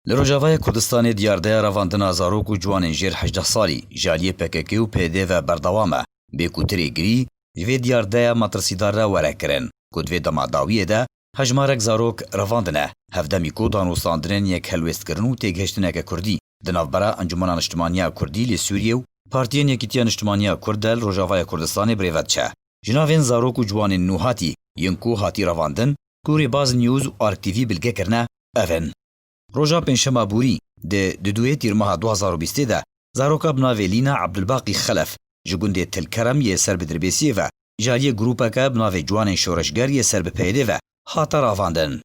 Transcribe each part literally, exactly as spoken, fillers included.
Li Rojavaya Kurdistanê diyardeya revandina zarok û ciwanên jêr hejdeh salî ji aliyê P K K û P Y D ve berdewam e, bê ku tirê girî ji vê diyadeya metirsîdar re were kirin, ku di vê dema dawiyê de hejmarek zarok revandine, hevdemî ku danûstandinên yekhelwêstkirin û têgihiştineke kurdî di navbera Encûmena Niştimaniya Kurdî li Sûriyê û Partiyên Yekîtiya Niştimaniya Kurd de li Rojavaya Kurdistanê birêve diçe. Ji navên zarok û ciwanên nûhatî yên ku hatî revandin, ku Rêbaz News û Ark T V bilge kirine, ev in. Roja Pêncşema borî, di duduyê Tîrmeha du hazar û bîstê de, zaroka bi navê Lîna Ebdulbaqî Xelef ji gundê Til Kerem yê ser bi Dirbêsiyê ve ji aliyê grûpeke bi navê Ciwanên Şoreşger yê ser bi P Y D ve hate ravandin.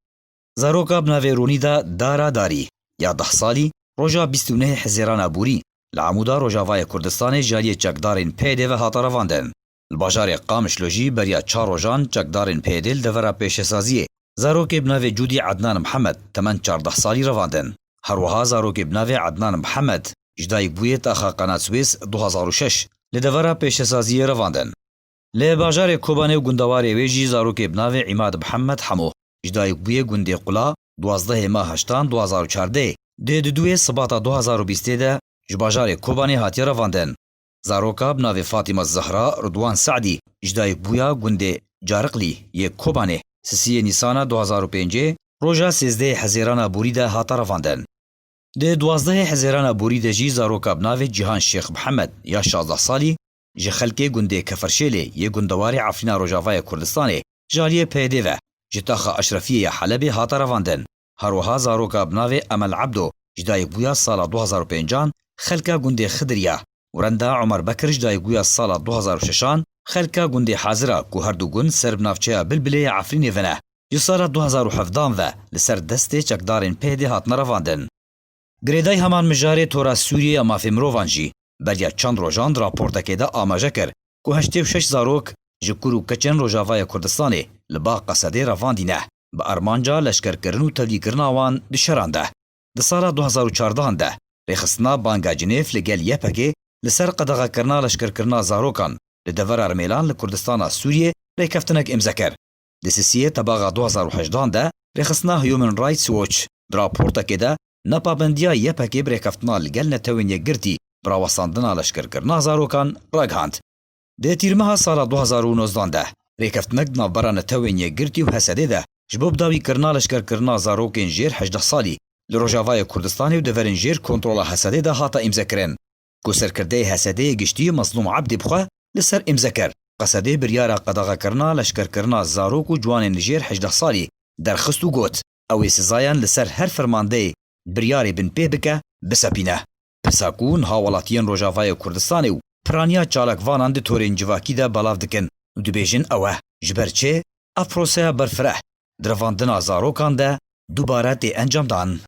Zaroka bi navê Ronîda Dara Darî ya deh salî, roja bîst û nehê Hezêrana borî li Amûda Rojavayê Kurdistanê ji aliyê çekdarên P Y D ve hate revandin. Li bajarê Qamişlo jî beriya çar rojan çekdarên P Y D li devera pêşesaziyê zarokê bi navê Cûdî Ednan Mihemed, temen çardeh salî, revandin. Her wiha zarokê bi navê Ednan Mihemed, ji dayik bûyê taxa Qenat Swês du hazar û şeş, li devera pêşesaziyê revandin. Li bajarê Kobanê û gundewarê wê jî zarokê bi navê Îmad Mihemed Hemo, ji dayik bûyê gundê Qula, duwazdehê meha heştan du hazar û çardeh, di duduyê Sibata du hazar û bîstê de ji bajarê Kobanê hatiye revandin. Zaroka bi navê Fatîma Zehra Ridwan Se'dî, ji dayik bûya gundê Cariqlî yê Kobanê, sisiyê Nîsana du hazar û pêncê, roja sêzdehê Hezêrana borî de hate revandin. Di duwazdehê Hezêrana borî de jî zaroka bi navê Cîhan Şêx Mihemed ya şazdeh salî ji xelkê gundê Keferşêlê yê gundewarê Efrîna Rojavayê Kurdistanê ji aliyê P Y D ve ji taxa Eşrefiyê ya Helebê hate revandin. Her wiha zaroka bi navê Emel Ebdo ji dayikbûya sala du hazar û pêncan xelka gundê Xidiriya û renda Omer Bekir ji dayikbûya sala du hazar û şeşan xelka gundê Hazira ku her du gund ser bi navçeya Bilbilê ya Efrînê ve ne, ji sala du hazar û hevdan ve li ser destê çekdarên P Y D hatine revandin. Girêdayî heman mijarê Tora Sûriyê ya Mafê Mirovan jî beriya çend rojan di raportekê de amaje kir ku heştê û şeş zarok ji kur û keçên Rojavaya Kurdistanê li ba Qesedê revandîne, bi armanca leşkerkirin û tevlîkirina wan di şeran de. Di sala du hazar û çardehan de rêxistina Banga Cinêv li gel Y P G li ser qedexekirina leşkerkirina zarokan li devera Rimêlan li Kurdistana Sûriyê rêkeftinek îmze kir. Di sisiyê Tebaxa du hazar û hejdehan de rêxistina Human Rights Watch di raportekê de nepabendiya Y P G bi rêkeftina li gel Netewên Yekgirtî bi rawestandina leşkerkirina zarokan ragihand. Di Tîrmeha sala du hazar û nozdehan de rêkeftinek di navbera Netewên Yekgirtî û H S D'ê de ji bo bidawîkirina leşkerkirina zarokên jêr hejdeh salî li Rojavayê Kurdistanê û deverên jêr kontrola H S D'ê de hate îmzekirin, ku serkirdeyê H S D'ê yê giştî Mezlûm Ebdî bi xwe li ser îmze kir. Qesedê biryara qedexekirina leşkerkirina zarok û ciwanên li jêr hejdeh salî derxist û got, ew ê sizayan li ser her fermandeyê biryarê binpê bike, bisepîne. Pirsa ku niha welatiyên Rojavayê Kurdistanê û piraniya çalakvanan di torên civakî de belav dikin û dibêjin ew e, ji ber çi ev proseya berfireh di revandina zarokan de dubare tê encamdan.